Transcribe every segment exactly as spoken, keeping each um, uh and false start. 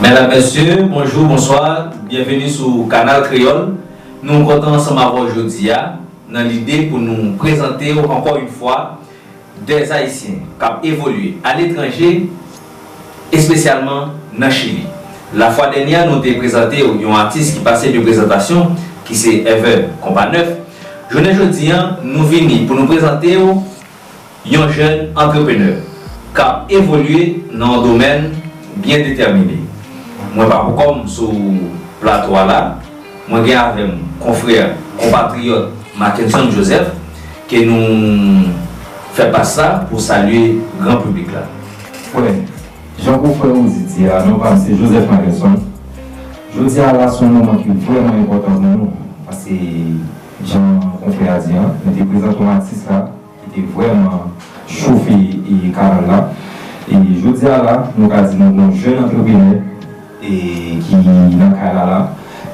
Medam, mesye, bonjou, bonswa, byenveni sou Kanal Kreyòl. Nou kontan ansanm avè w jodi a, nan lide pou nou prezante w ankò yon fwa des Ayisyen k ap evolye aletranje, espesyalman nan Chili. Lafwa dènyè, nou te prezante w yon atis ki pase de prezantasyon, ki se Ever Konpa Nèf. Jounen jodi a, nou vini pou nou prezante w yon jèn antreprenè k ap evolye nan yon domèn byen detèmine. Mwen pa poukò m sou plato a la, mwen gen avè m konfrè, konpatriyòt Mackenson Joseph, ke nou fè pas la pou salye gran piblik la. Frè, jan konfrè Rosie di a, non pa m se Joseph Mackenson. Jodi a la se yon moman ki vrèman enpòtan pou nou, paske jan konfrè a di a, nou te prezante yon atis la, ki te vrèman chofe e kanal la. E jodi a la, nou ka di nou gon jèn antreprenè e ki nan kay la la.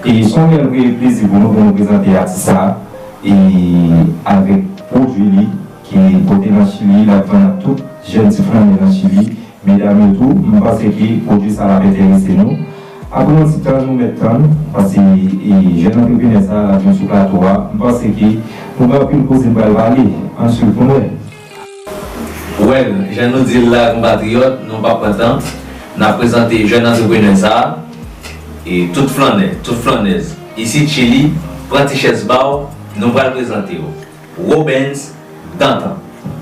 E se yon reyèl plezi pou nou, pou nou prezante atis sa e avèk pwodui li ki pote nan Chili, l ap vann ak tout jèn ti flannè nan Chili. Medam yo tou, m panse ke pwodui sa l ap enterese nou. Apre yon ti tan, nou mèt tann, paske e, jèn antreprenè sa l ap vin sou plato a. M panse ke nou gen anpil koze n pral pale. Ann swiv pou n wè. Well, jan nou di l la, konpatriyòt, nou p ap pran tan. N ap prezante jèn antreprenè sa a. E tout flannè, tout flannèz, isit Chili, pran ti chèz ba w, nou pral prezante w. Robens Dantan.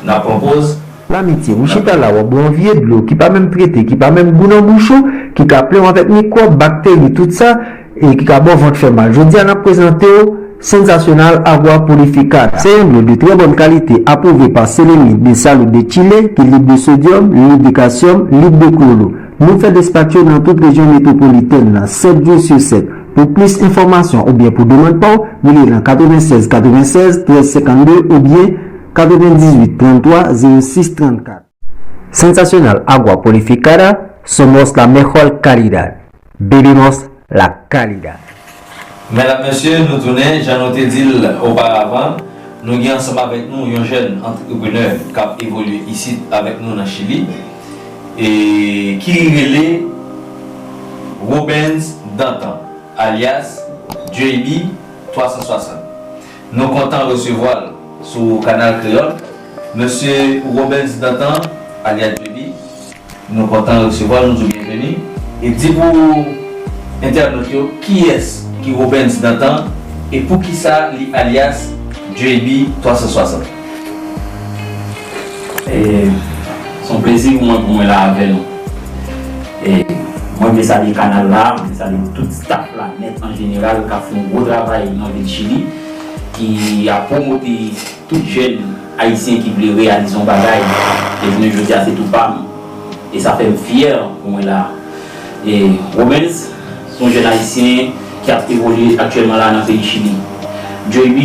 N ap pran poz. Lamitye, ou chita la, w ap bwè yon vye dlo ki pa menm trete, ki pa menm gou nan bouch ou, ki ka plen w avèk mikwòb, bakteri, tout sa, e ki ka ba w vant fè mal. Jodi a, n ap prezante w Sensacional Agua Purificada. Se yon dlo de trè bòn kalite, apwouve pa Selenit de Salud de Chile, ki lib de sodyòm, lib de kalsyòm, lib de klolo. Nou fè despach yo nan tout rejyon metwopolitèn nan, sèt jou sou sèt. Pou plis enfòmasyon oubyen pou demann pa w, rele nan katrevensèz katrevensèz trèz senkannde oubyen katrevendizwit tranntwa zewo sis trannkat. Sensacional Agua Purificada, somos la mejor calidad. Bebemos la calidad. Medam, mesye, nou tounen, jan nou te di l oparavan, nou gen ansanm avèk nou yon jèn antreprenè k ap evolye isit avèk nou nan Chili, e ki rele Robens Dantan, alyas J B twa san swasant. Nou kontan resevwa l sou Kanal Kreyòl. Mesye Robens Dantan, alyas J B, nou kontan resevwa l, nou di w byenveni. E di pou entènòt yo, kiyès ki Robens Dantan e poukisa li alyas J B twa san swasant? E, se yon plezi pou mwen, pou mwen la avè nou. E, mwen vle salye kanal la, mwen vle salye tout staff la nèt an jeneral k ap fè yon gwo travay nan vil Chili, ki ap pwomote tout jèn ayisyen ki vle reyalize yon bagay. E jounen jodi a, se tou pa m. E sa fè m fyè pou mwen la. E Robens, se yon jèn ayisyen ki ap evolye aktyèlman la nan peyi Chili. J B,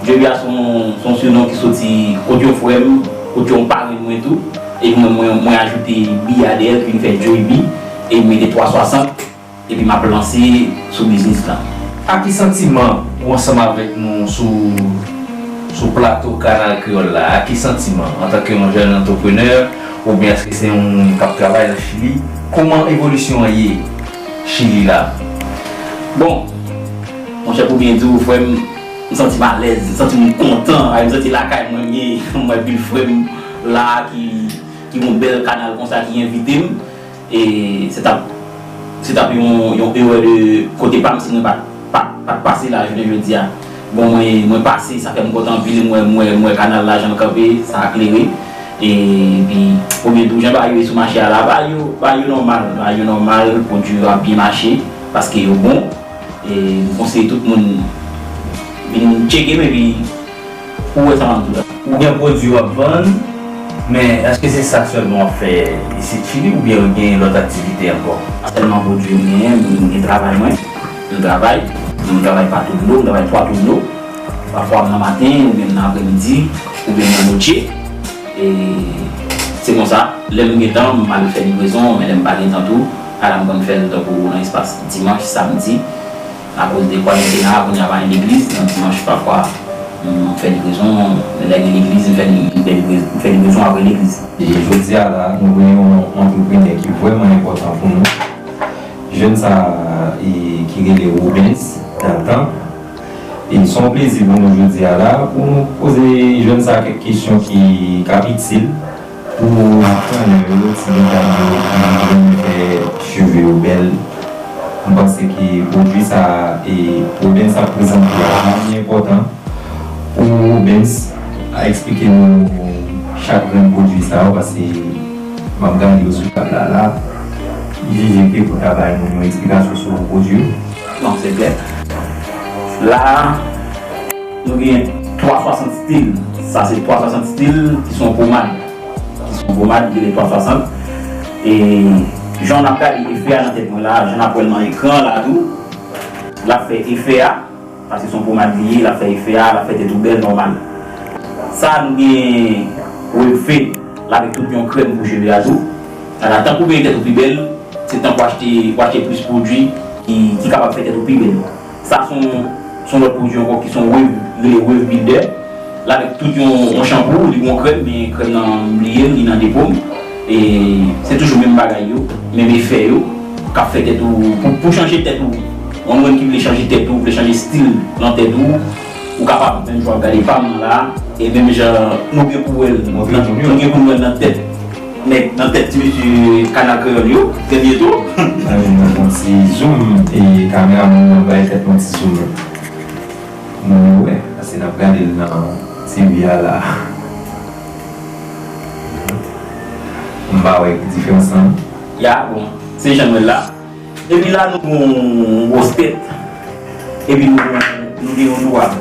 J B a se yon, se yon sinon ki soti kot yon frè m, kot yon parenn mwen tou. E mwen, mwen, mwen ajoute B a dèyè l, ki vin fè J B, e m mete twa swasant, epi m ap lanse sou biznis la. Ak ki santiman ou ansanm avèk nou sou, sou plato Kanal Kreyòl la? Ak ki santiman, antanke yon jèn antreprenè, oubyen èske se yon moun k ap travay nan Chili? Kòman evolisyon an ye Chili la? Bon, monchè, pou byen di w, frè m, m santi m alèz, m santi m kontan, m santi lakay mwen, m gen, m wè pil frè m la ki, ki gon bèl kanal konsa ki envite m. E se t ap, se t ap yon, yon erè de kote pa m si mwen pa t, pa t, pa t pase la jounen jodi a. Bon, mwen, mwen pase, sa fè m kontan anpil, m wè, m wè, m wè kanal la jan l kanpe, sa klere. Epi, konbyen tou jan bagay yo ye sou mache a la, bagay yo, bagay yo nòmal, bagay yo nòmal, pwodui yo ap byen mache, paske yo bon. E m konseye tout moun vin tcheke m epi pou wè sa m ap di w la. Ou gen pwodui w ap vann, men èske se sa sèlman w ap fè isit Chili oubyen ou gen lòt aktivite ankò? Pa sèlman pwodui m genyen, m gen travay mwen. M travay, m travay pa turno, m travay twa turno. Pafwa m nan maten, oubyen m nan apremidi, oubyen m nan noche. E se konsa, lè m gen tan, m al fè livrezon, men lè m pa gen tan tou, ala m konn fè l tankou nan espas dimanch, samdi. Akoz de kwalite n a, kounye a pa gen legliz, nan dimanch, pafwa, m fè livrezon, men lè gen legliz, m fè li-, m fè livrezon, m fè livrezon apre legliz. E jodi a la, nou gen yon antreprenè ki vrèman enpòtan pou nou. jèn sa a, e, ki rele Robens Nathan. E se yon plezi pou nou jodi a la, pou nou poze jèn sa a kèk kesyon ki, k ap itil, pou tannè yo, ti medam yo ki renmen fè cheve yo bèl. M panse ke pwodui sa a, e, Robens ap prezante a, li enpòtan. Pou Robens, a eksplike nou chak grenn pwodui sa yo, paske m ap gade yo sou tab la la. Li rive ke pou ta bay moun yon eksplikasyon sou pwodui yo. Non, se klè. La, nou gen twa swasant Steel. Sa se twa swasant Steel ki se yon pomad. Ki se yon pomad ki rele twa swasant. E jan n ap gade efè a nan tèt mwen la, jan n ap wè l nan ekran la tou, l ap fè efè a. Paske se yon pomad li ye, l ap fè efè a, l ap fè tèt ou bèl nòmal. Sa nou gen Wave Fade, l avèk tout yon krèm pou cheve a tou. Ala, tank ou vle tèt ou pi bèl, se tank ou achte, ou achte plis pwodui ki, ki kapab fè tèt ou pi bèl. Sa se yon, se yon lòt pwodui ankò ki se yon wave, rele Wave Builder. L avèk tout yon, yon chanpou, li gon krèm, men krèm nan m bliye l, li nan depo m. E se toujou menm bagay yo, menm efè yo, k ap fè tèt ou, pou, pou chanje tèt ou. Yon moun ki vle chanje tèt ou, vle chanje stil nan tèt ou, ou kapab, menm jan w ap gade pa m nan la, e menm jan nou gen pou wè l, nou gen pou nou wè l nan tèt nèg, nan tèt ti mesye Kanal Kreyòl yo, trè byento. Ann nou fè yon ti zoom, e kameramann nan bay tèt nou ti zoom. Moun yo wè, paske n ap gade l nan T V a la. M pa wè ki diferans lan. Ya, bon, se jan nou wè l la. Epi la, nou gen yon gwòs tèt. Epi nou gen, nou gen yon dwa.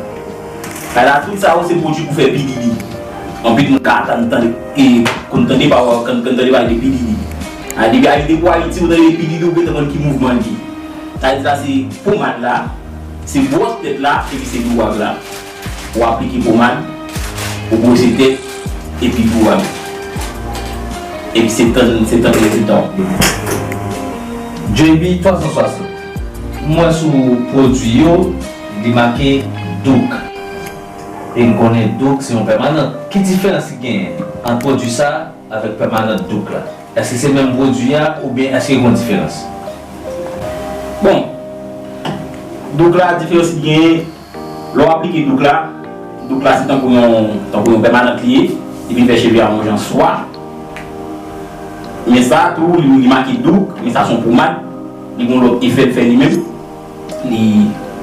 Ala, tout sa yo se pwodui pou fè P D D. Anpil moun ka tann, tande, e, konn tande pa, konn, konn tande pale de P D D. A, depi a, depi w Ayiti, ou tande P D D, ou gentan konn ki mouvman l ye. Sa vle di sa se pomad la, se bwòs tèt la, epi se dwag la. Ou aplike pomad, ou bwose tèt, epi dwag. Epi se tann, se tann rezilta w. J B twa san swasant. M wè sou pwodui yo, li make Dook. E m konnen Dook se yon pèmanant. Ki diferans ki genyen ant pwodui sa a avèk pèmanant Dook la? Èske se menm pwodui a oubyen èske gen yon diferans? Bon, Dook la, diferans ki genyen, lè w aplike Dook la, Dook la se tankou yon, tankou yon pèmanant li ye, li vin fè cheve a yon jan swa. Men sa tou, li, li make Dook, men sa se yon pomad, li gen yon lòt efè l fè li menm. Li,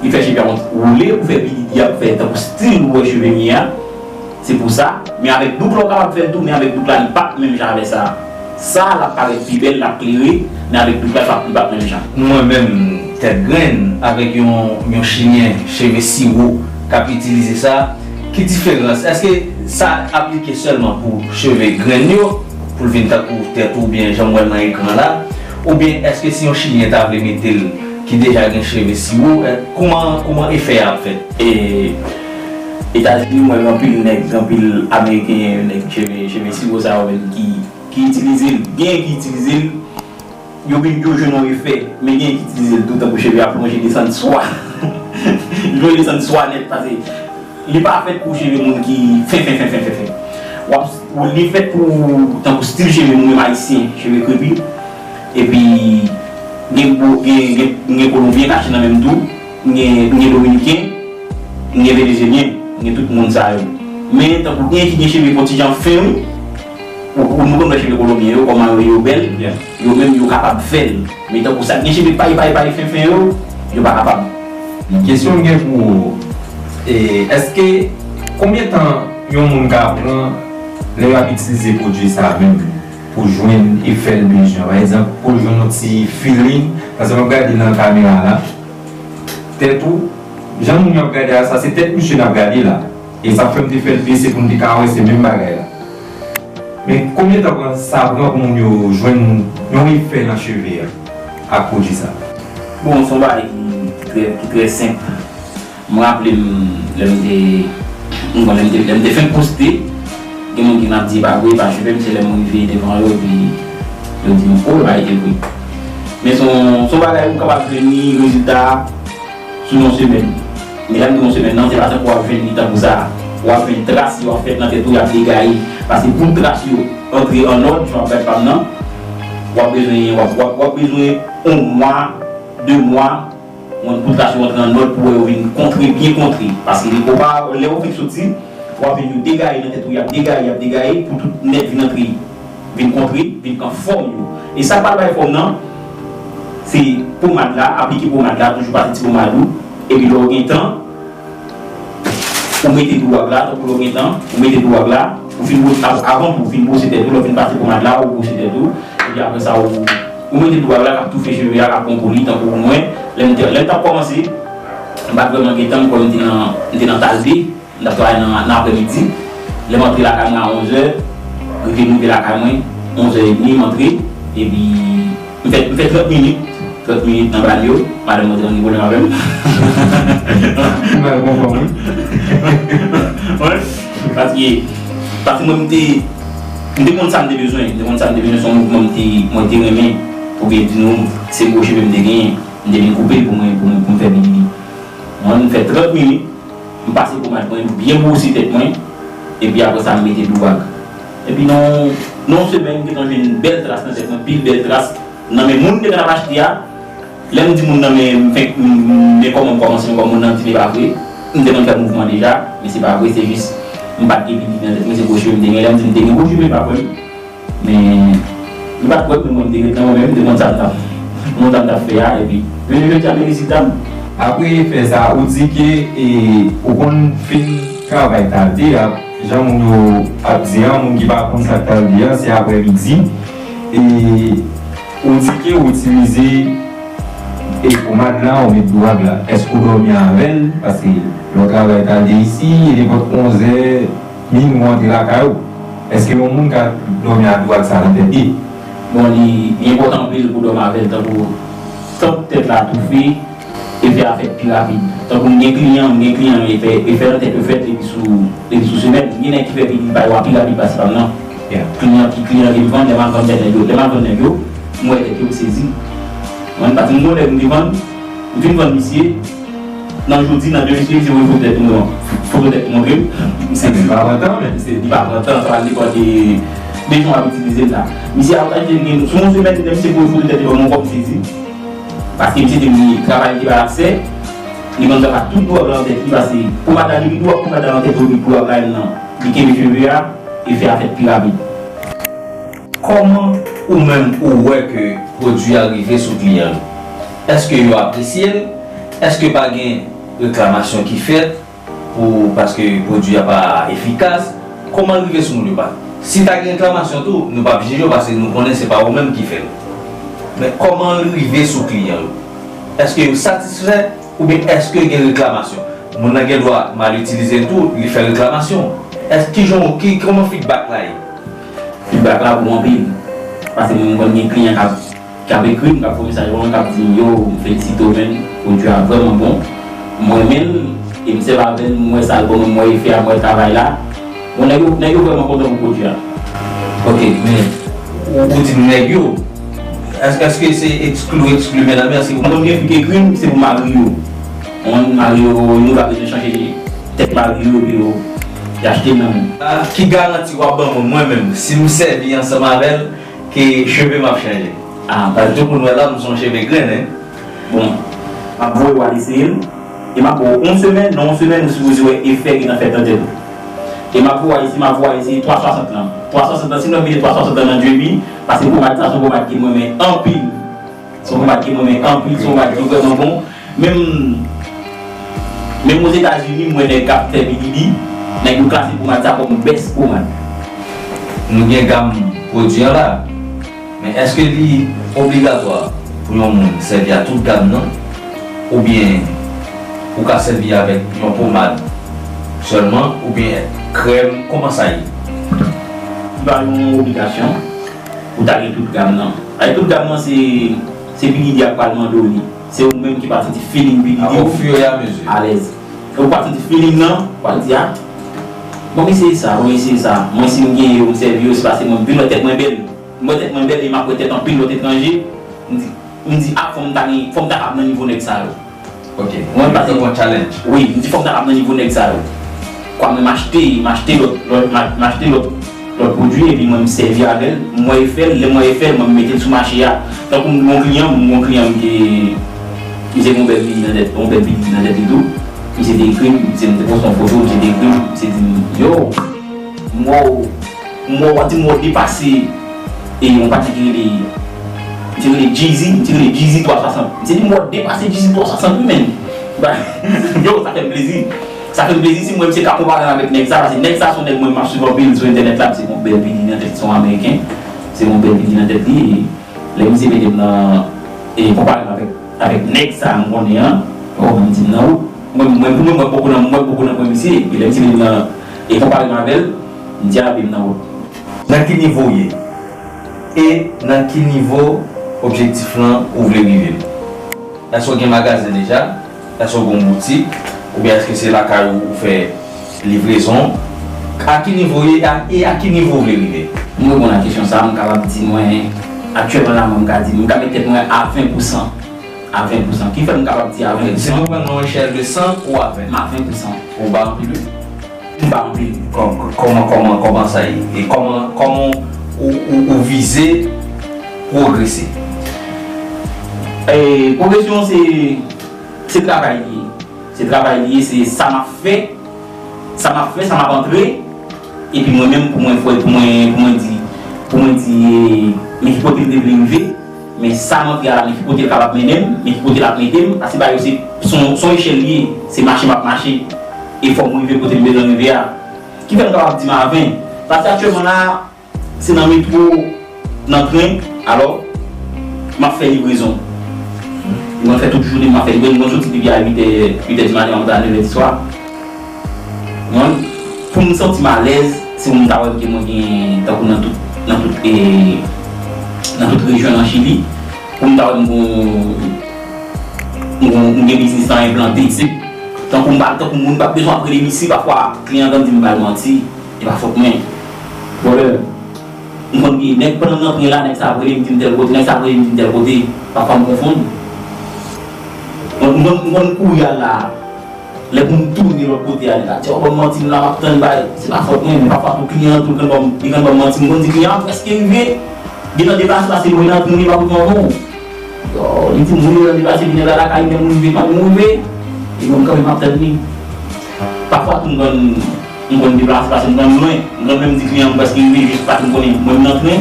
li fè cheve a yon ti woule pou fè P D D a, pou fè tankou stil ou wè cheve m ye a. Se pou sa. Men avèk Dook la, ou kapab fè l tou, men avèk Dook la, li p ap menm jan avèk sa. Sa, l ap parèt pi bèl, l ap klere, men avèk Dook la, sa p ap menm jan. Mwen menm, tèt grenn, avèk yon, yon chilyen cheve siwo k ap itilize sa, ki diferans? Èske sa aplike sèlman pou cheve grenn yo, pou l vin tankou tèt ou, oubyen jan m wè l nan ekran la? Oubyen èske si yon chilyen ta vle mete l ki deja gen cheve siwo, è, kouman, kouman efè a ap fèt? E Etazini, m wè gen anpil nèg, gen anpil ameriken, nèg cheve, cheve siwo sa yo menm ki, ki itilize l. Genyen ki itilize l, yo vin, yo jwenn yon efè, men genyen ki itilize l tou tankou cheve a plonje desann swa. Plonje desann swa nèt, paske li pa fèt pou cheve moun ki fen, fen, fen, fen, fen, fen. W ap, li fèt pou tankou stil cheve nou menm ayisyen, cheve krepi. Epi, gen, gen, gen, gen kolonbyen kache nan menm tou. M gen, m gen dominiken, m gen venezyelyen, m gen tout moun sa yo. Men tankou gen ki gen cheve fon ti jan fen wi. Ou, ou nou konn wè cheve kolonbyen yo, kòman yo, yo bèl, yo menm yo kapab fè l. Men tankou sa k gen cheve pay, pay, pay, fen, fen yo, yo pa kapab. Kesyon m gen pou ou, e, èske, konbyen tan yon moun ka pran lè y ap itilize pwodui sa a menm pou jwenn efè l bezwen? Pa egzanp, pou l jwenn yon ti feeling, paske m ap gade nan kamera la, tèt ou, jan moun yo ap gade a, sa se tèt misye n ap gade la. E sa fè m te fè l bese pou n te ka wè se menm bagay la. Men konbyen tan pran, sa pran pou moun yo jwenn yon efè nan cheve a ak pwodui sa? Bon, se yon bagay ki, ki trè, ki trè senp. M raple m, lè m te, m konnen m te, lè m te fenk poste, gen moun ki t ap di pa vre, pa cheve m, se lè m rive devan yo, epi yo di m, o, bagay te vre. Men se yon, se yon bagay ou kapab jwenn rezilta sou yon semèn. Men lè m di yon semèn nan, se pa tankou w ap jwenn li tankou sa. W ap jwenn tras yo ap fèt nan tèt ou, y ap degaye. Paske pou tras yo antre an òd, jan w ap gad pa m nan, w ap bezwen, w ap, w ap, w ap bezwen yon mwa, de mwa, mwen tout rasyon antre an nòd pou wè yo vin kontre, byen kontre. Paske li, ou pa, lè ou fin soti, w ap jwenn yo degaye nan tèt ou, y ap degaye, y ap degaye, pou tout nèt vin antre, vin kontre, vin pran fòm yo. E sa k pral bay fòm nan, se pomad la, aplike pomad la, toujou pase ti pomad ou, epi lè w gen tan, ou mete dwag la, tankou lè w gen tan, ou mete dwag la, ou fin bwose, av- avan pou w fin bwose tèt ou, lè w fin pase pomad la, ou bwose tèt ou, epi apre sa, ou, ou mete dwag la k ap toufe cheve a, k ap pran poli, tankou mwen, lè m te, lè m t ap kòmanse, m pa t vrèman gen tan, m kwè m te nan, m te nan talde, m t ap travay nan, nan aprèmidi, lè m antre lakay mwen a onzè, rive m rive lakay mwen, onzè edmi, m antre, epi M fè, m fè trant minit, trant minit nan banyo, madanm mwen te konn gen pwoblèm avè m. Ou mal konprann, wi. Wi, paske, paske mwen, m te, m te konn sa m te bezwen, m te konn sa m te bezwen, se yon mouvman m te, mwen te renmen, pou byen di nou, se gwo cheve m te genyen, m te vin koupe l pou mwen, pou mwen, pou m fè bididi. Mwen, m fè trant minit, m pase pomad mwen, m byen bwose tèt mwen, epi apre sa, m mete dwag. Epi nan, nan yon semèn, m gentan jwenn bèl tras nan tèt mwen, pil bèl tras, nan men moun m te konn ap achte a, lè m di moun nan, men m fenk, m, men kòman m kòmanse, men kòman moun nan di m e pa vre, m te konn fè mouvman deja, men se pa vre, se jis m pa t gen piblik nan tèt mwen, se gwo cheve m te gen. Lè m di m te gen gwo cheve, pa kwè m. Men, m pa t kwè m, men mwen m te ret nan mwen menm, m te konn sa m t ap, m konn sa m t ap fè a, epi, men jodi a, men rezilta m. Apre fè sa, ou di ke, e, ou konn fin travay talde a, jan moun yo ap di an, moun ki pa konn sa k talde an, se aprèmidi. E ou di ke ou itilize e pomad la, ou met dwag la. Èske ou dòmi avè l? Paske lè w travay talde isi, e nenpòt onzè, minwi w antre lakay ou. Èske yon moun ka dòmi ak dwag sa nan tèt li? Bon, li, li enpòtan anpil pou dòmi avè l, tankou tank tèt la toufe, efè a fèt pi rapid. Tankou m gen kliyan, m gen kliyan, efè, efè nan tèt yo fèt depi sou, depi sou semèn. Gen nèg ki fè piblik pa yo a pi rapid pase pa m nan. Kliyan ki, kliyan ke m vann, lè m al vann tèt nèg yo, lè m al vann nèg yo, m wè tèt yo, m sezi. Mwen, paske m gon nèg m te vann, m fin vann misye, nan jodi, nan demen, misye, misye voye foto tèt mwen, foto tèt mwen montre m, m sezi. Li pa pran tan, men. Misye, li pa pran tan, sa va depann de, de jan w ap itilize l la. Misye a, sou yon semèn, lè misye voye foto tèt li ban mwen ankò, m sezi. Paske misye te vini travay, li te bay aksè, li konn travay tout dwag la nan tèt li, paske pomad la, depi dwag, pomad la nan tèt ou, epi dwag la nan, li kenbe cheve a, efè a fèt pi rapid. Kòman ou menm ou wè ke pwodui a rive sou kliyan yo? Èske yo apresye l? Èske pa gen reklamasyon ki fèt? Pou, paske pwodui a pa efikas, kòman l rive sou moun yo pa? Si ta gen reklamasyon tou, nou p ap jije w paske nou konnen se pa ou menm ki fè l. Men kòman l rive sou kliyan yo? Èske yo satisfè oubyen èske gen reklamasyon? Moun nan gen dwa mal itilize l tou, li fè reklamasyon. Èske, kijan, ki, kòman feedback la ye? Feedback la bon anpil. Paske mwen, mwen konn gen kliyan k ap, k ap ekri m, k ap voye mesaj ban mwen, k ap di m, yo, m felisite w, men pwodui a vrèman bon. Mwen renmen l, e m sèvi avè l, m wè sa l ban mwen, m wè efè a, m wè travay la. Bon, nèg yo, nèg yo vrèman kontan pou pwodui a. Ok, men, ou, ou di m nèg yo, èske, èske se ekskli, ekskli medam yo, èske ou konn gen fi k ekri m, se pou mari yo. Mwen, mari yo, yo pa bezwen chanje tèt mari yo, epi yo, y achte nan men m. Ah, ki garanti w ap ban mwen, mwen menm, si m sèvi ansanm avè l, ke cheve m ap chanje? Ah, paske tout moun wè la, m se yon cheve grennen. Bon, m ap voye w al eseye l, e m ap ba w yon semèn, nan yon semèn, ou sipoze wè efè ki nan fèt nan tèt ou. E m ap voye w al eseye, m ap voye w al eseye twa swasant lan. Twa swasant lan, si nou mete twa swasant lan nan J B, paske pomad sa, se yon pomad ke mwen renmen anpil. Se yon pomad ke mwen renmen anpil, se yon pomad ki vrèman bon. Menm, menm Ozetazini, m wè nèg k ap fè bididi, nèg yo klase pomad sa kòm best pomad. Nou gen gam pwodui an la, men èske li obligatwa pou yon moun sèvi a tout gam nan? Oubyen ou ka sèvi avèk yon pomad sèlman, oubyen krèm, kòman sa ye? Li pa yon obligasyon pou ta gen tout gam nan. Ay, tout gam nan, se, se bididi a k pral mande w li. Se ou menm ki pral santi feeling bididi ou. Au fur et à mesure. Alèz. Ou pral santi feeling nan, ou pral di, a, bon, m eseye sa, bon, m eseye sa. Mwen, si m gen yo, m sèvi yo, se paske mwen vin wè tèt mwen bèl. M wè tèt mwen bèl e m ap wè tèt anpil lòt etranje. M di, m di, a, fò m ta gen, fò m ta kab nan nivo nèg sa yo. Ok. Mwen, paske, yon challenge. Wi, m di fò m ta kab nan nivo nèg sa yo. Kwa mwen, m achte, m achte lòt, lòt, m a-, m achte lòt, lòt pwodui, epi mwen, m sèvi avè l, m wè efè l, lè m wè efè l, mwen, m mete l sou mache a. Tankou m gon kliyan, m gon kliyan m te, Misye gen yon bèl pidi nan tèt, yon bèl pidi nan tèt li tou. Misye te ekri m, misye m te poste yon foto, misye te ekri m, misye di m, yo, m wè w, m wè w, w ap di m wè w depase e yon patnè ki rele, misye rele Jeezy, misye rele Jeezy twa swasant. Misye di m wè w depase Jeezy twa swasant wi, menn. Yo, sa fè m plezi. Sa fè m plezi si m wè misye ka konpare m avèk nèg sa, paske nèg sa se yon nèg mwen m ap swiv anpil sou entènèt la, misye gen yon bèl pidi nan tèt, se yon ameriken, se yon bèl pidi nan tèt li. Lè misye mete m nan, e, konpare m avèk, avèk nèg sa a m konnen an, o, m di m nan wout. Mwen, mwen, pou mwen, mwen poko nan, mwen poko nan pwen misye. Epi lè misye mete m nan, e, konpare m avè l, m di a, epi m nan wout. Nan ki nivo w ye? E nan ki nivo objektif lan ou vle rive l? Èske w gen magazen deja? Èske w gen yon boutik? Oubyen èske se lakay ou ou fè livrezon? A ki nivo w ye a, e a ki nivo w vle rive? Pou m reponn a kesyon sa a, m kapab di mwen, aktyèlman la, mwen, m ka di, m ka met tèt mwen a ven pousan. A ven pousan. Ki fè m kapab di a ven pousan? Si nou pran nan yon echèl de san ou a ven? M a ven pousan. Ou ba anpil wi. M ba anpil. Kò-, kò-, kòman, kòman, kòman sa ye? E kòman, kòman ou, ou, ou vize pwogrese? E, pwogresyon se, se travay li ye. Se travay li ye, se sa m ap fè, sa m ap fè, sa m ap antre, epi mwen menm pou mwen fè, pou mwen, pou mwen di, pou mwen di, e, men ki kote m te vle rive, men sa m antre a la, men ki kote l kapab mennen m, men ki kote l ap mete m, paske bagay yo se, se yon, se yon echèl li ye, se mache m ap mache, e fò m rive kote m bezwen rive a. Ki fè m kapab di m a ven, paske aktyèlman la, se nan metwo, nan tren, alò, m ap fè livrezon. Mwen fè tout jounen, m ap fè livrezon. Mwen soti depi a uit è, uit è di maten, m ap antre a nèf è di swa. Mwen, pou m santi m alèz, se pou m ta wè ke mwen gen, tankou nan tout, nan tout, e, nan tout rejyon nan Chili, pou m ta wè m gon, m gon, m gen biznis lan enplante. Se tankou m pa, tankou moun pa bezwen ap rele m isi, pafwa kliyan an di m bay manti. E pa fòt mwen. Vòlè. M konn gen nèg pandan m nan tren la, nèg sa ap rele m di m tèl kote, nèg sa ap rele m di m tèl kote. Pafwa m konfonn. M konn, m konn, m konn kouri al la. Lè pou m tounen lòt kote a, nèg la di, "O, ban m manti m la, m ap tann bay." Se pa fòt mwen, men pafwa tou kliyan an tou, li konn ban m, li konn ban m manti. M konn di kliyan an prèske rive. Gentan deplase, pase lwen nan tren, li pa konn non. Yo, li di m, "Wi, yo, li pase vin la lakay, men m rive, m rive." E mwen, m kanpe, m ap tann li. Pafwa tou, m konn, m konn deplase, pase m konn lwen. M konn menm di kliyan m prèske rive, jis pa m konnen mwen m nan tren.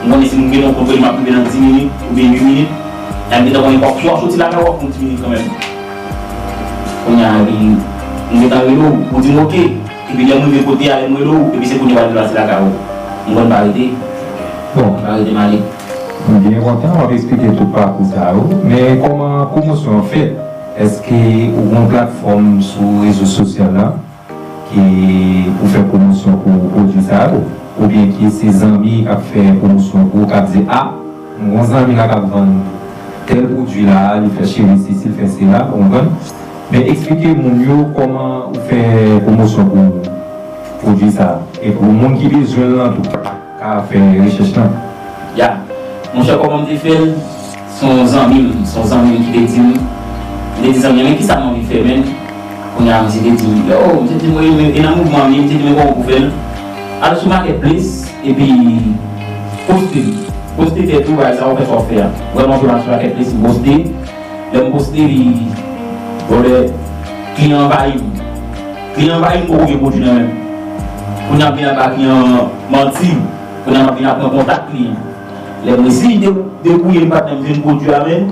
M konnen si m gen yon kòb, m ap rive nan dis minit oubyen uit minit. Epi m gentan konnen, w ap, si w ap soti lakay, w ap pran dis minit kanmenm. Kounye a, epi m gentan rele w, ou di m oke. Epi lè m rive kote a, lè m rele w, epi se kounye a w al deplase lakay ou. M konn pa rete. Bon. M pa rete m ale. M byen kontan w ap eksplike tout pakou sa yo. Men kòman pwomosyon an fèt? Èske ou gen yon platfòm sou rezo sosyal la ki pou fè pwomosyon pou pwodui sa yo? Oubyen ki se zanmi k ap fè pwomosyon pou ou, k ap di, "A, m gen yon zanmi la k ap vann tèl pwodui la, li fè cheve sesi, li fè sela," ou konprann? Men eksplike moun yo kòman ou fè pwomosyon pou pwodui sa a. E pou moun ki bezwen l lan tou, ka fè rechèch lan. Ya. Monchè, kòman m te fè l? Se yon zanmi m, se yon zanmi m ki te di m, m te di zanmi an, "Men kisa m anvi fè, menn?" Kounye a, misye te di m, yo, misye di m, "Wi, men e nan mouvman an, men," misye di, "Men kòman pou fè l? Al sou Marketplace, epi poste l. Poste tèt ou, bagay sa, ou fè sa w fè a." Vrèman vre, m al sou Marketplace, m poste. Lè m poste li, vòlè, kliyan anvayi m. Kliyan anvayi m, poko gen pwodui nan men m. Kounye a m vin ap ba kliyan an manti. Kounye a m ap vin ap pran kontak kliyan. Lè m resi de-, debouye m patnè m jwenn pwodui a menm.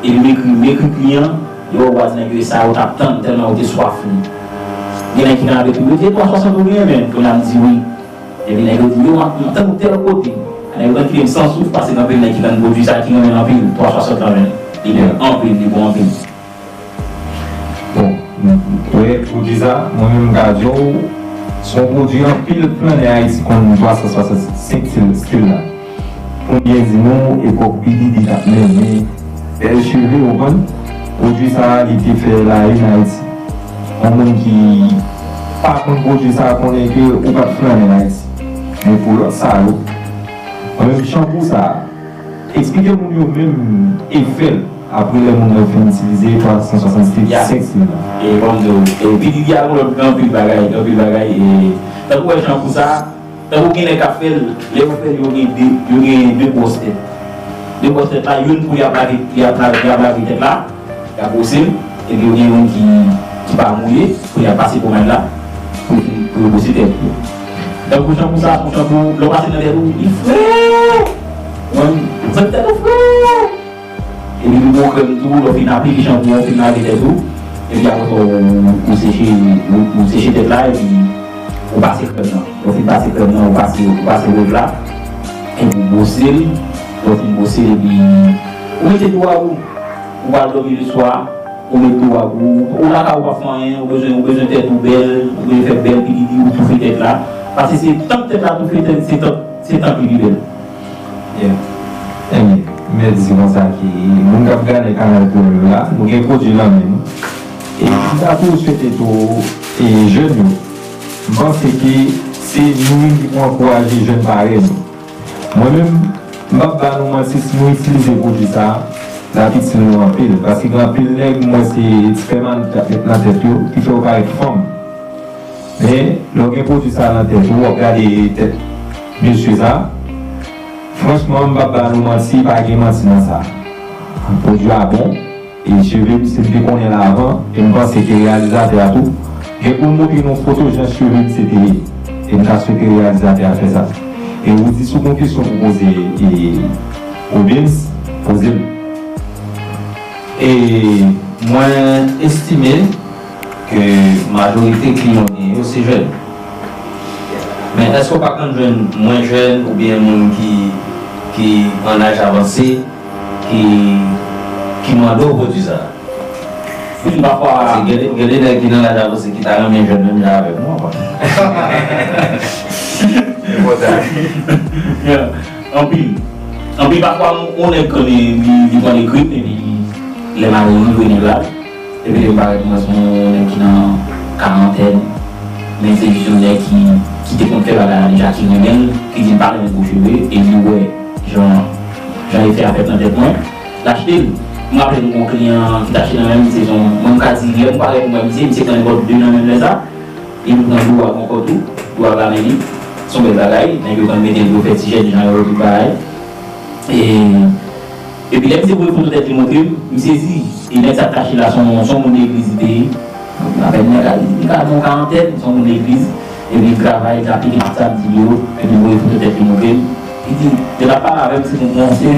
Epi m ekri, m ekri kliyan, yo wè w di nèg yo e sa yo t ap tann tèlman yo te swaf li. Gen nèg ki kanpe pou yo di, "E twa swasant ou genyen menm?" Kounye a m di wi. Epi nèg yo di, "Yo, m ap tann ou tèl kote." Nèg yo konn kite m san souf, paske gen anpil nèg ki konn pwodui sa, ki renmen l anpil, twa swasant lan menm. Li bon anpil, li bon anpil. Bon, m, m, wè, pwodui sa, mwen menm m ka di w, se yon pwodui anpil flannè Ayiti konn twa san swasannsenk stil, stil la. Pou m byen di nou, epòk P Diddy t ap mennen bèl cheve, ou konprann? Pwodui sa a, li te fè la une Ayiti. Yon moun ki pa konn pwodui sa a konnen ke ou p ap flannè Ayiti. Men pou lòt sa yo, mwen menm, shanpou sa a, eksplike moun yo menm efè l apre lè moun nan fin itilize twa san swasannsenk stil la. E ban m di w, e P Diddy a gon lòt gen anpil bagay, gen anpil bagay, e tankou wè shanpou sa a, tankou gen nèg k ap fè l, lè yo fè l, yo gen de, yo gen de gwòs tèt. De gwòs tèt la, youn pou y ap lave, y ap lave, y ap lave tèt la, Y ap bwose l, epi yo gen youn ki, ki pa mouye, pou y ap pase pomad la, pou, pou yo bwose tèt yo. Tankou chanpou sa, se yon chanpou, lè w pase nan tèt ou, li fre! Mwen, m santi tèt ou fre! Epi nou gen yon krèm tou, lè w fin aplike chanpou an, w fin lave tèt ou, epi apre sa, ou, ou seche, ou, ou seche tèt la, epi ou pase krèm nan. Lè w fin pase krèm nan, ou pase, ou pase wave la, epi ou bwose l, lè w fin bwose l, epi ou mete dlo a ou. Ou pral dòmi leswa, ou met dlo a pou ou, ou lakay ou pa fè anyen, ou bezwen, ou bezwen tèt ou bèl, ou bezwen fè bèl pididi, ou toufe tèt la. Paske se tank tèt la toufe, tèt, se tank, se tank li pi bèl. Yeah. Ebyen, mèsi konsa ki moun k ap gade kanal Kreyòl la, nou gen pwodui nan men nou. E m ta tou swete tou, e jèn yo, m panse ke se nou menm ki pou ankouraje jèn parèy nou. Mwen menm, m p ap ba nou manti, si nou itilize pwodui sa a, l ap itil nou anpil. Paske gen anpil nèg, m wè se ti fè mann k ap met nan tèt yo, ki fè yo parèt fanm. Men, lè w gen pwodui sa a nan tèt ou, w ap gade tèt mesye sa a. Franchman, m p ap ba nou manti, pa gen manti nan sa. Pwodui a bon. E cheve m, si m te konnen l avan, e m panse ke reyalizatè a tou, gen pou l montre nou foto jan cheve m se te ye. E m ta swete reyalizatè a fè sa. E Roody, si w gen kesyon pou poze, e, Obens, poze l. E mwen estime ke majorite kliyan w genyen yo se jèn. Men èske w pa konn jwenn mwen jèn oubyen moun ki, ki an laj avanse ki, ki mande w pwodui sa a? Wi, pafwa. Paske gen de, gen de nèg ki nan laj avanse ki ta renmen jwenn menm jan avèk mwen, kwa. Yeah. Anpil. Anpil, pafwa, yon nèg konnen li, li konn ekri, epi lè mari li vini la, epi li parèt mwen se yon nèg ki nan karantèn, men se jis yon nèg ki, ki te konn fè bagay la deja, ki renmen l, ki di l pa renmen gwo cheve, e li wè jan, jan efè a fèt nan tèt mwen, l achte l. M raple m gon kliyan ki t achte nan men m, se yon, mwen m ka di, lè m parèt m wè misye, misye pran nenpòt de nan menm lè sa, li pran dlo a gon kòt tou, dlo a lamen li, se yon bèl bagay, nèg yo konn mete l pou yo fè ti jèn jan yo tout bagay. E, epi lè misye voye foto tèt li montre m, m sezi. E nèg sa k t achte la, se yon, se yon moun legliz li te ye. Apèn nèg la, li, li ka gen yon karantèn, se yon moun legliz. Epi li travay, li t aplike tout sa m di l yo, epi l voye foto tèt li montre m. Li di, lè l ap pale avè m, se konprann se,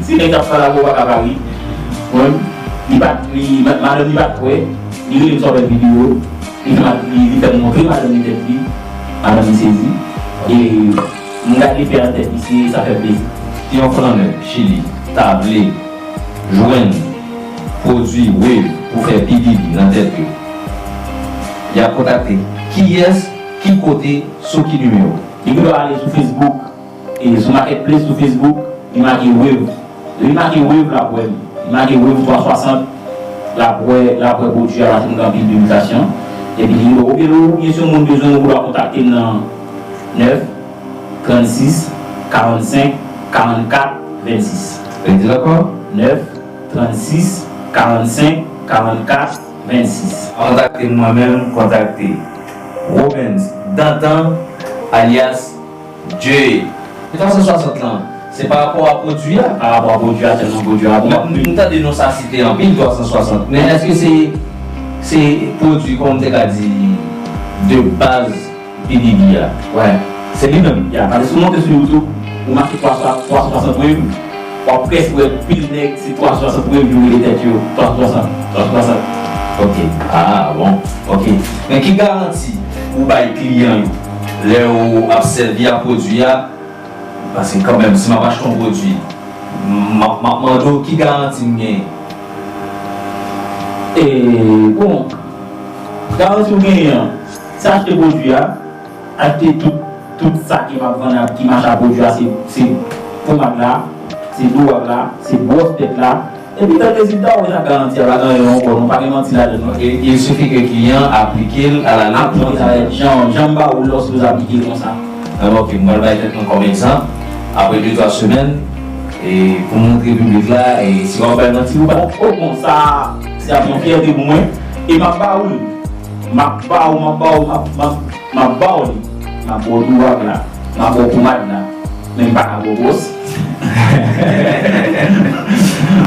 si nèg t ap pale avè w, ou pa ka pa ri. Mwen, li pa t, li, ma-, madanm li pa t kwè, li rele m sou apèl videyo, li fè m, li, li fè m montre madanm li tèt li, madanm li sezi. E M gade fè an tèt misye, sa fè plezi. Si yon flannè Chili ta vle jwenn pwodui Wave pou fè pididi nan tèt yo, y ap kontakte kiyès, ki kote, sou ki nimewo? Li gendwa ale sou Facebook, e sou Marketplace, sou Facebook, li make Wave. Li make Wave, l ap wè m. Li make Wave twa swasant, l ap wè, l ap wè pwodui a, paske m gen anpil piblikasyon. Epi li, oubyen, oubyen si yon moun bezwen m, ou gendwa kontakte m nan nèf, trannsis, karannsenk, karannkat, vennsis. Redi l ankò. Nèf, trannsis, karannsenk, karannkat, vennsis. Kontakte m mwen menm, kontakte Robens Dantan, alyas Dye. Twa san swasant lan, se pa rapò a pwodui a? Pa rapò a pwodui a, tèlman pwodui a bon. M, m tande non sa site anpil, twa san swasant. Men èske se, se pwodui, kòman m te ka di, de baz P D D a? Wè, se li menm. Ya, paske si w monte sou YouTube, ou make twa san, twa san swasant Wave, w ap prèske wè pil nèg se twa san swasant Wave yo rele tèt yo, twa san swasant, twa san swasant. Ok. Ah, bon. Ok. Men ki garanti ou bay kliyan yo lè w ap sèvi a pwodui a? Paske kanmenm, si m ap achte yon pwodui, m ap, m ap mande w ki garanti m genyen. E, bon, garanti w genyen an, se achte pwodui a, achte tout, tout sa ki ap vann, ki mache a pwodui a, se, se pomad la, se dlo a la, se bwòs tèt la. Epi tann rezilta w, sa garanti a, pa gen anyen ankò, non, pa gen manti ladan l, non. E, il suffit que client aplike l à la lettre. Aplike l à la lettre, jan, jan m ba ou lè w sipoze aplike l konsa. Alò ke m pral bay tèt mwen kòm egzanp, apre de twa semèn, e pou m montre piblik la, e si w ap bay manti, ou pa. Bon, o bon, sa, se ap yon fyète pou mwen, e m ap ba ou l. M ap ba ou, m ap ba ou, m ap, m ap, m ap ba ou li. M ap ba w dlo a la. M ap ba w pomad la. Men m pa ka ba w bwòs.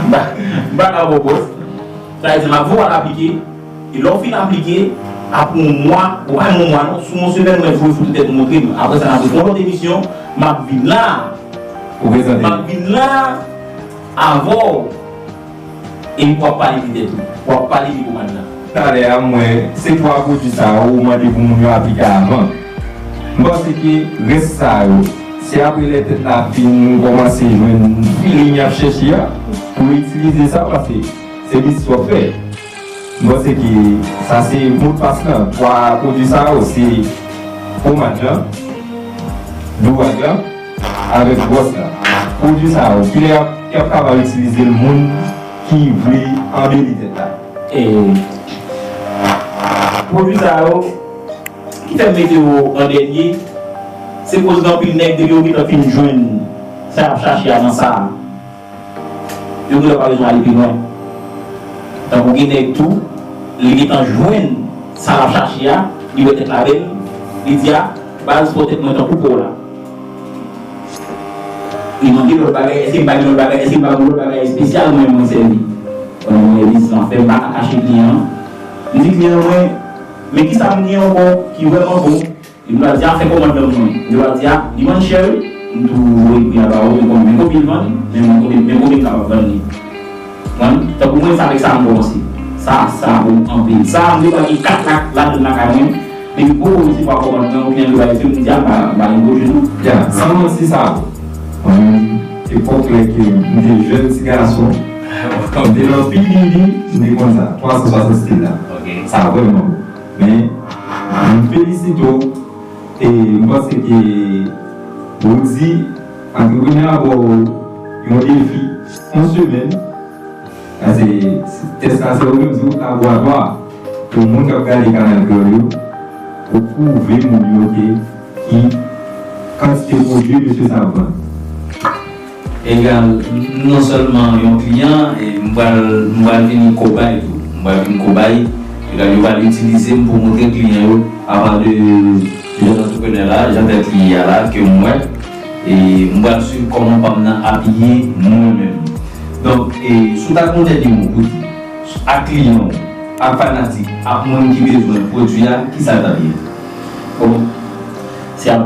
M pa, m pa ka ba w bwòs. Sa vle di, m ap voye w al aplike, e lè w fin aplike, apre yon mwa, bon, pa yon mwa non, sou yon semèn, mwen voye foto tèt ou montre m. Apre sa, n ap refè yon lòt emisyon, m ap vin la. Ou prezante. M ap vin la avè w, e w ap pale de tèt ou, w ap pale de komand lan. Talè a, m wè, se twa pwodui sa yo, ou mande pou moun yo aplike avan. M panse ke rès sa yo, se apre lè tèt la fin kòmanse jwenn feeling y ap chèche a, pou itilize sa, paske se bis w ap fè. M panse ke sa se modpas lan. Twa pwodui sa yo, se pomad lan, dourag lan, avèk bwòs la. Pwodui sa yo, kilè y ap, y ap kapab itilize l moun ki vle anbeli tèt la? E pwodui sa yo, ki fè m mete yo an dènye, se koz gen anpil nèg, depi yo gentan fin jwenn sa y ap chache a nan sa a, yo gentan pa bezwen ale pi lwen. Tankou gen nèg tou, li gentan jwenn sa l ap chache a, li wè tèt la bèl, li di, a, baz, fò tèt mwen tankou pa w la. Li mande lòt bagay, èske m pa gen lòt bagay, èske m pa gen lòt bagay espesyal mwen, mwen sèvi? Mwen, mwen, biznis lan fè, m pa ka kache kliyan an. M di kliyan an, mwen, men kisa m gen ankò ki vrèman bon? Li va di, a, fè kòmand lan mwen. Li va di, a, li vann chè, wi. M toujou voye pri a ba ou, men konbyen, men konbyen l vann, men mwen, konbyen, men konbyen m kapab vann li. Konprann? Tankou mwen, se avèk sa m kòmanse. Sa, sa bon anpil. Sa, m te pral gen kat lak ladann lakay mwen. Depi m poko resevwa kòmand lan, oubyen yo ba yo, m di, a, m pa, m pa gen pwodui non. Ya, san manti sa bon. Mwen menm, epòk lè ke m te jèn ti gason, m te nan P D D, m te konn sa, twa san swasant stil la. Ok. Sa vrèman bon. Men, m felisite w, e m panse ke Roody, antreprenè a ba w yon defi, yon semèn, Paske tès la, se ou menm, se wout laboratwa pou moun k ap gade Kanal Kreyòl yo, pou pwouve moun yo ke ki kantite pwodui mesye sa ap vann. Egal, m non sèlman yon kliyan, e m pral, m pral vini kobay tou. M pral vin kobay, egal, yo pral itilize m pou montre kliyan yo, apa de jèn antreprenè la, jan tèt li ye a la, ke m wè, e m pral swiv kòman pa m nan apiye mwen menm. Donk, e, si w ta gen yon dènye mo pou di ak kliyan w, ak fanatik, ak moun ki bezwen pwodui a, kisa l t ap ye? Bon, se ap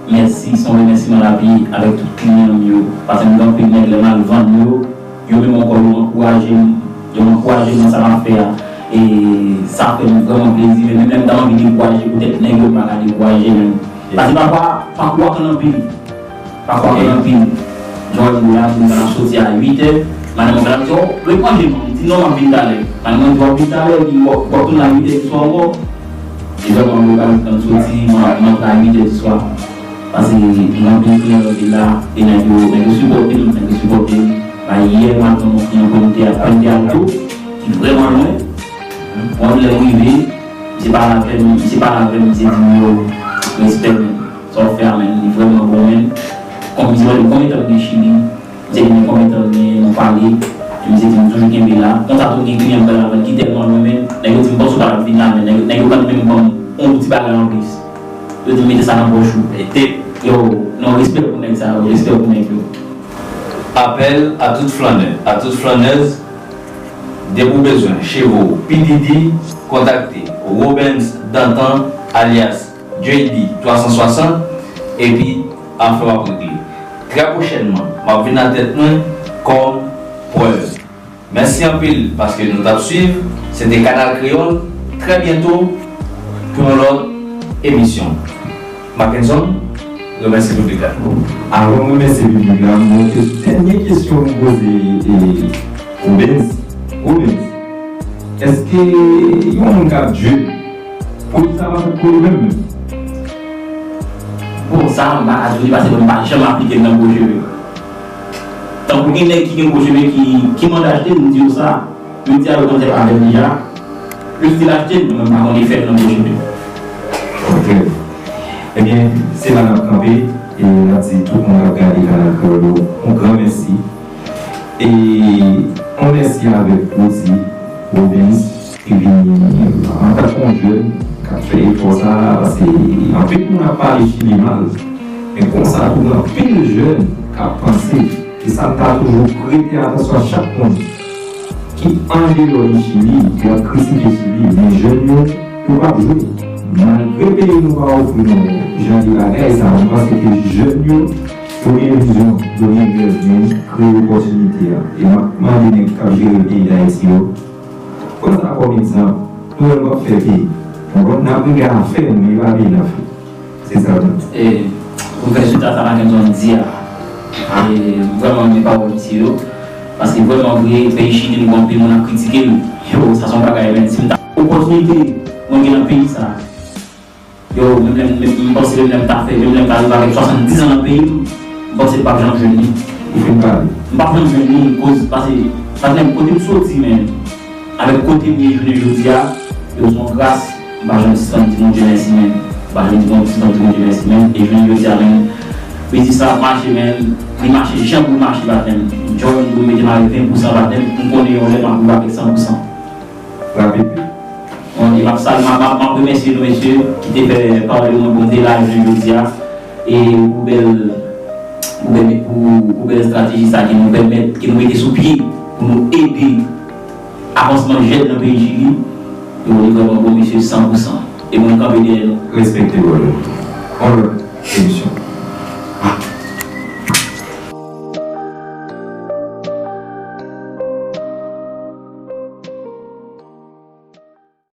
mèsi, se yon remèsiman l ap ye avèk tout kliyan m yo, paske m gen anpil nèg lè m al vann yo, yo menm ankò yo ankouraje m, yo ankouraje m nan sa m ap fè a, e sa fè m vrèman plezi, men menm lè m ta anvi dekouraje, poutèt nèg yo m pa ka dekouraje menm. Paske pafwa, pakou a konn anpil. Pafwa, gen anpil. Jan w wè m la, m ta soti a uit è. Madanm mwen ap di, o, lè w manje non, m di non, m ap vin talè. Madanm mwen di, w ap vin talè, epi w ap, w ap tounen a uit è di swa ankò. E vrèman, mwen pa konn soti, m ap, m antre a uit è di swa. Paske gen anpil kliyan yo ki la, e nèg yo, nèg yo sipòte m, nèg yo sipòte m. Ba yè, m al pran yon kliyan Pwennte a, Pwennte a tou, ki vrèman lwen. Bon, lè m rive, misye pale avè m, misye pale avè m, misye di m, yo, respè, men. Sa w fè a, men, li vrèman bon, men. Kòm misye mande m konbyen tan m gen Chili, misye di m konbyen tan m gen, nou pale, e misye di m toujou kenbe la. Konsa tou, gen kliyan m pral avè l ki tèlman lwen, men, nèg yo di m, panse w pa t ap vin la, men nèg, nèg yo pa t menm ban m yon ti bagay anplis. Yo di m, mete sa nan pòch ou. Yo, non, respè pou nèg sa yo, respè pou nèg yo. Appel à tout flâneur, à toute flâneuse, depi w bezwen cheve w pi didi, kontakte Robens Dantan alyas J D twa san swasant, epi afè w ap regle. Trè pwochènman, m ap vin nan tèt mwen kòm prèv. Mèsi anpil paske nou t ap swiv. Se te Kanal Kreyòl. Trè byento pou yon lòt emisyon. Mackenson, remèsye piblik la. Avan m remèsye piblik la, m gen yon dènye kesyon pou m poze, e, Obens. Obens, èske yon moun k ap jwe, pwodui sa pa fèt pou li menm menm? Bon, sa, m pa ka di w li, paske mwen pa janm aplike l nan gwo cheve. Tankou gen nèg ki gen gwo cheve ki, ki mande achte l, m di yo sa. Yo di a yo konn fè pa avè l deja. Yo di l achte l, mwen menm pa konn efè l nan gwo cheve. Ok. Ebyen, se la n ap kanpe, e n ap di tout moun k ap gade Kanal Kreyòl yo, yon gran mèsi. E yon mèsi avèk Roody Robens ki vini antanke yon jèn k ap fè efò sa a, paske anpil moun ap pale Chili mal, men konsa tou gen anpil jèn k ap panse, e sa m ta toujou prete atansyon a chak moun. ki andeyò de Chili, ki ap kritike Chili, men jèn yo, yo p ap jwe. Malgre peyi nou pa ofri nou jan de bagay sa, mwen panse ke jèn yo, yo gen vizyon, yo gen rèv, men kreye opòtinite a. E m ap mande nèg k ap jere peyi Dayiti yo, pran sa kòm egzanp, nou menm k ap fè peyi. Ou konprann? N ap regle afè nou, men e pa peyi n ap fè. Se sa wi. E, pou fè suit a sa Mackenson di a, e, m vrèman renmen pawòl misye yo. Paske vrèman vre, peyi Chili, m wè anpil moun ap kritike m. Yo, sa se yon bagay, men si m ta opòtinite mwen gen nan peyi sa. Yo, menm lè m, menm, m panse menm lè m ta fè, menm lè m ta rive avèk swasanndiz an nan peyi m, m panse m p ap janm jwenn li. Ou fin pale. M p ap janm jwenn li, koz, paske, sa vle di kote m soti, men, avèk kote m ye jounen jodi a, yo se yon gras, m pa janm sispann di Bondye mèsi, men. M pa janm di Bondye, sispann di Bondye mèsi, men. E jounen jodi a, men, biznis la ap mache, men, li mache jan pou l mache, patnè m. Jordan, pou m mete m avèk ven pousan, patnè m, m konnen yon lè m ap rive avèk san pousan. Rapid. Bon, e m ap salye, m ap, m ap, m ap remèsye nou, mesye, ki te fè pawòl de mwen pou m te la jounen jodi a. E pou bèl, pou bèl, pou, pou bèl estrateji sa ki nou pèmèt, ki nou mete sou pye pou nou ede avansman jèn nan peyi Chili, yo li vrèman bon mesye san pou san. E mwen kanpe dèyè nou. Respekte, brother. On love.